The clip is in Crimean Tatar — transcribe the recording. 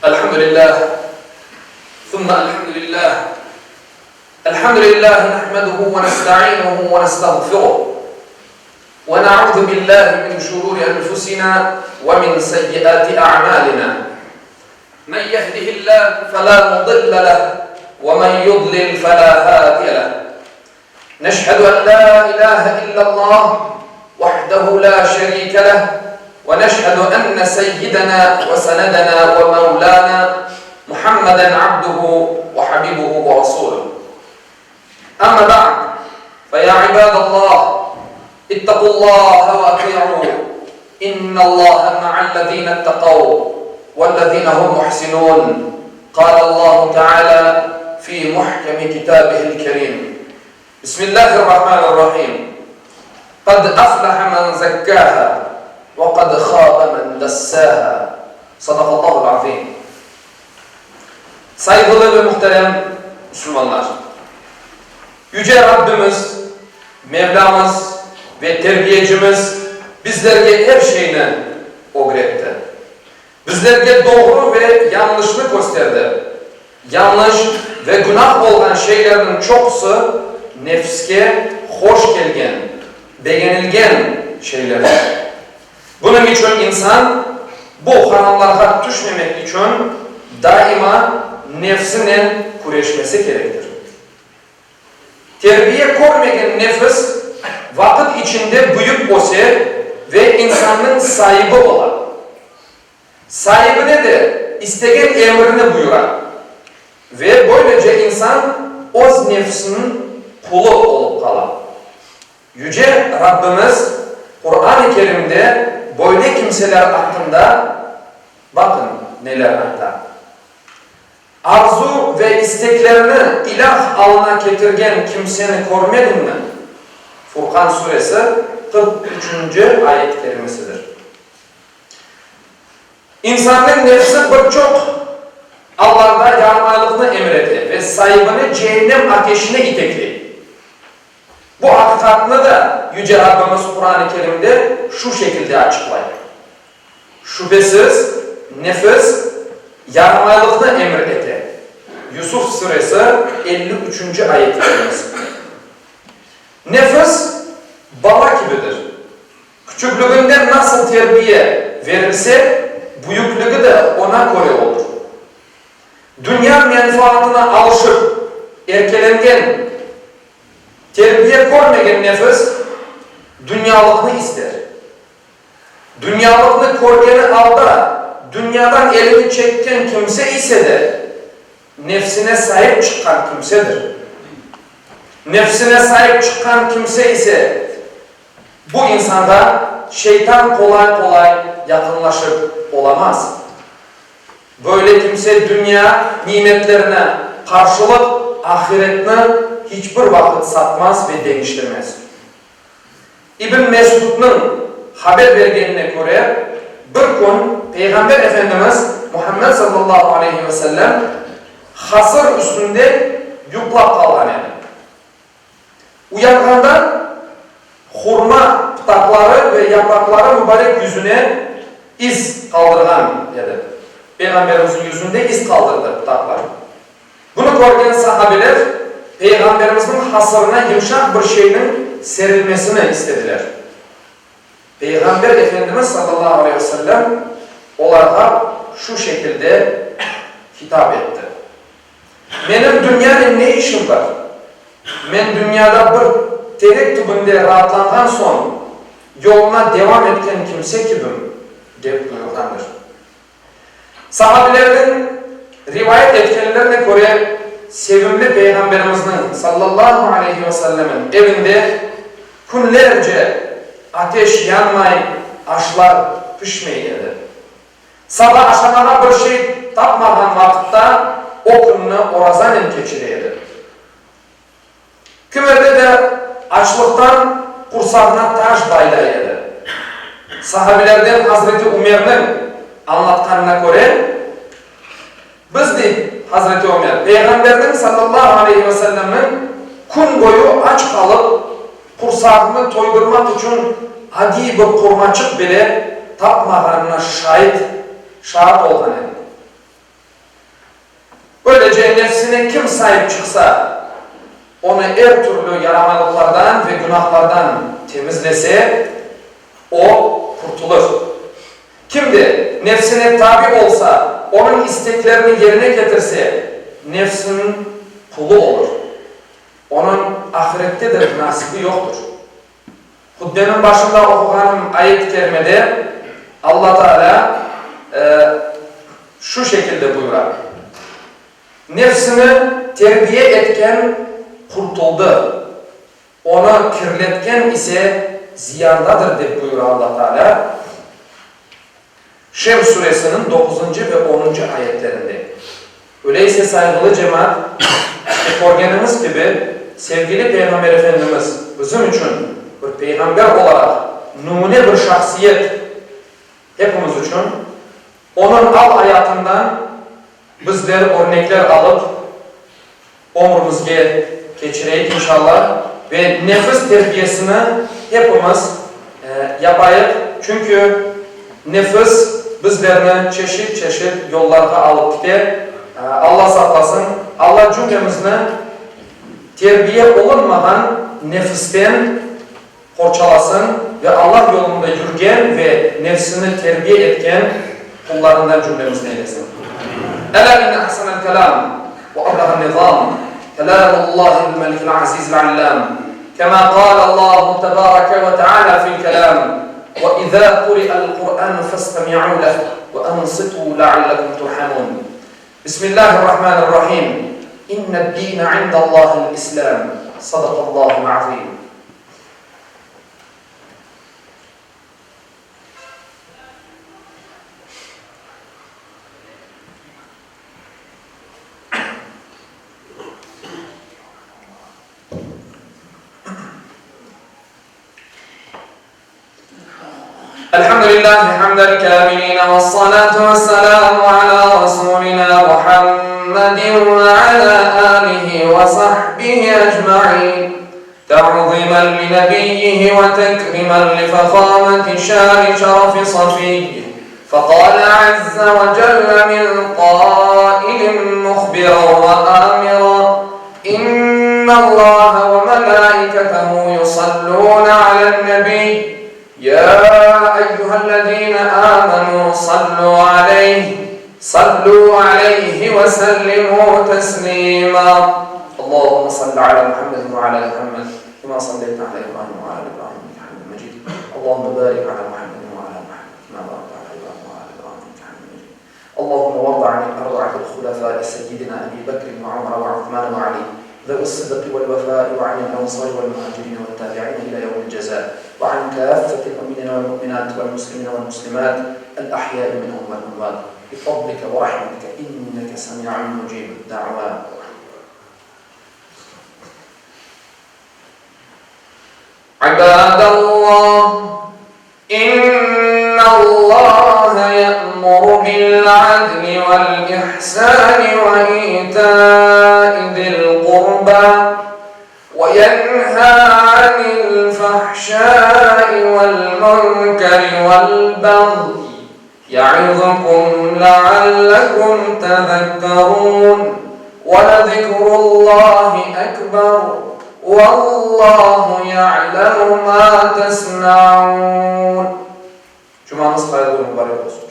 Elhamdülillah, thumma elhamdülillah, elhamdülillahi nahmeduhu ve nestainuhu ve nestağfiruh, ve na'udhu billahi min şururi enfusina ve min seyyiati a'malina. Men yehdihillahu felâ mudille leh ve men yudlil felâ hâdiye leh. Neşhedü en lâ ilâhe illallah vahdehu lâ şerîke leh ve neşhedü enne seyyidenâ ve senedenâ ve mevlânâ Muhammeden abduhu ve habibuhu ve rasûluh. Amma ba'd, fe yâ ibâdallah, ittaqullâhe ve atî'û, innallâhe ma'allezîne ittekav vellezîne hum muhsinûn. Kâlellâhu teâlâ fî muhkemi kitâbihil kerîm, Bismillâhirrahmânirrahîm, Kad aflaha men zekkâhâ ve kad khâbe men dessâhâ. Sadakallâhul azîm. Sayğılı ve muhterem Müslümanlar! Yüce Rabbimiz, Mevlamız ve Terbiyecimiz bizlerge er şeyni ögretti. Bizlerge doğru ve yanlışnı kösterdi. Yanlış ve günah olğan şeylerniñ çoqusı nefske hoş kelgen, begenilgen şeylerdir. Bunıñ içün insan bu haramlarğa tüşmemek içün daima nefsinen küreşmesi kerektir. Terbiye körmegen nefis vaqıt içinde büyüp öse ve insannıñ saibi ola. Saibine de istegen emrini buyura. Ve böylece insan öz nefsiniñ qulu olıp qala. Yüce Rabbimiz Quran-ı Kerimde böyle kimseler aqqında, baqın, neler ayta. Arzu ve isteklerini ilâh alına ketirgen kimseni körmediñmi? Furqan suresi, 43-nci ayet-i kerimesidir. İnsannıñ nefsi bir çoq allarda yaramaylıqnı emir ete ve saibini ceennem ateşine itekley. Bu aqiqatnı da Yüce Rabbimiz Quran-ı Kerimde şu şekilde açıqlay, Şübesiz, nefis yaramaylıqnı emir ete. Yusuf suresi, 53-nci ayet-i kerimesi. Nefis bala kibidir. Küçüklüginden nasıl terbiye verilse, büyüklügi de oña köre olur. Dünya menfaatına alışıp erkelengen, terbiye körmegen nefis dünyalıqnı ister. Dünyalıqnı körgeni alda dünyadan elini çekken kimse ise de, nefsine saip çıqqan kimsedir. Nefsine saip çıqqan kimse ise, bu insanğa şeytan qolay-qolay yaqınlaşıp olamaz. Böyle kimse dünya nimetlerine qarşılıq ahiretni hiç bir vaqıt satmaz ve deñiştirmez. İbn Mesudnıñ haber bergenine köre, bir kün Peyğamber Efendimiz Muhammed sallallahu aleyhi ve sellem hasır üstünde yuqlap qalğan edi. Uyanğanda hurma pıtaqları ve yapraqları mubarek yüzüne iz qaldırğan edi. Peyğamberimizniñ yüzünde iz qaldırdı pıtaqlar. Bunı körgen sahabeler Peyğamberimizniñ hasırına yımşaq bir şeyniñ serilmesini istediler. Peyğamber Efendimiz sallallahu aleyhi ve sellem olarğa şu şekilde hitap etti, Menim dünyanen ne işim bar? Men dünyada bir terek tübünde raatlanğan soñ, yoluna devam etken kimse kibim, dep buyurğandır. Sahabilerniñ rivayet etkenlerine köre, sevimli Peyğamberimizniñ, sallallahu aleyhi ve sellemin, evinde künlerce ateş yanmay, aşlar pişmey edi. Saba aşamağa bir şey tapmağan vaqıtta o künni orazanen keçire edi. Kimerde de açlıqtan qursağına taş baylay edi. Sahabilerden Hazreti Ümerniñ añlatqanına köre, Biz, dey Hazreti Ömer, Peyğamberniñ sallallahu aleyhi ve sellemniñ kün boyu aç qalıp, qursağını toydurmaq içün adiy bir qurmaçıq bile tapmağanına şait, şaat olğan edik. Böylece nefsine kim saip çıqsa, onı er türlü yaramaylıqlardan ve günahlardan temizlese, o, qurtulır. Kim de nefsine tabi olsa, onıñ isteklerini yerine ketirse, nefsiniñ qulu olur. Onıñ ahirette de nasibi yoqtır. Hutbeniñ başında oquğanım ayet-i kerimede Alla Taalâ şu şekilde buyura, Nefsini terbiye etken qurtuldı, onı kirletken ise ziyandadır, dep buyura Alla Taalâ Şems suresiniñ doquzıncı ve onuncı ayetlerinde. Öyleyse, sayğılı cemaat, işte körgeniñiz kibi, sevgili Peyğamber Efendimiz bizim içün bir peyğamber olaraq nümüne bir şahsiyet, hepimiz içün, onıñ al-ayatından bizler örnekler alıp, ömrümizge keçireyik, inşallah, ve nefis terbiyesini hepimiz yapayıq, çünki nefis bizlerni çeşit-çeşit yollarğa alıp kite, Alla saqlasın, Alla cümlemizni terbiye olunmağan nefisten qorçalasın ve Alla yolunda yürgen ve nefsini terbiye etken qullarından cümlemizni eylesin. Elâ inne ahsenel kelâm ve ablağen nizâm kelâmullâhil melikil azîzil allâm kemâ kâlallâhu tebâreke ve teâlâ fil kelâm ve izâ kuri'el Kur'ânu festemi'û leh ve ansitû leallekum turhamûn. Bismillâhirrahmânirrahîm. İnned-dîne indallâhil İslâm. Sadakallâhul azîm. Elhamdülillahi hamdel kâmilîne vessalâtu vesselâmu alâ rasûlinâ Muhammedin ve alâ âlihi ve sahbihi ecmaîn. Te'zîmen li nebiyyihi ve tekrîmen li fehâmeti şâni şerefi safiyyihi. Feqâle azze ve celle min qâilin muhbiran ve âmiran, İnnallâhe ve melâiketehu yusallûne alen-nebiy, yâ eyyühellezîne âmenû sallû aleyh, sallû aleyhi ve sellimû teslîmâ. Allâhumme salli alâ Muhammedin ve alâ Muhammed, kemâ salleyte alâ İbrahim ve alâ İbrahim inneke hamidun mecîd. Allâhumme bârik alâ Muhammedin ve alâ Muhammed, kemâ bârekte alâ İbrahim ve alâ İbrahim inneke hamidun mecîd. Allahümme varda anil arba'atil hulefâi seyyidina Ebi Bekrin ve Umara ve Uthmane ve Ali zevi's-sıdqi vel-vefâi ve anil ensâri vel-muhâcirîne ve't-tâbi'îne ilâ yevmil cezâ ve an kâffetil mu'minîne vel-mu'minât vel-muslimîne vel-muslimât el-ahyâi minhum vel-emvât bifadlike ve rahmetike inneke semî'un mucîbud-da'vât. İbâdallah, İnnallâhe ye'muru bil-'adli vel-ihsâni ve îtâi zil-qurbâ ve yenhâ 'anil-fahşâi vel-munkeri vel-bagyi ye'izukum le'allekum tezekkerûn ve lezikrullâhi ekber Vallahu ya'lemu ma tesna'un. Cumañız hayırlı ve mübarek olsun.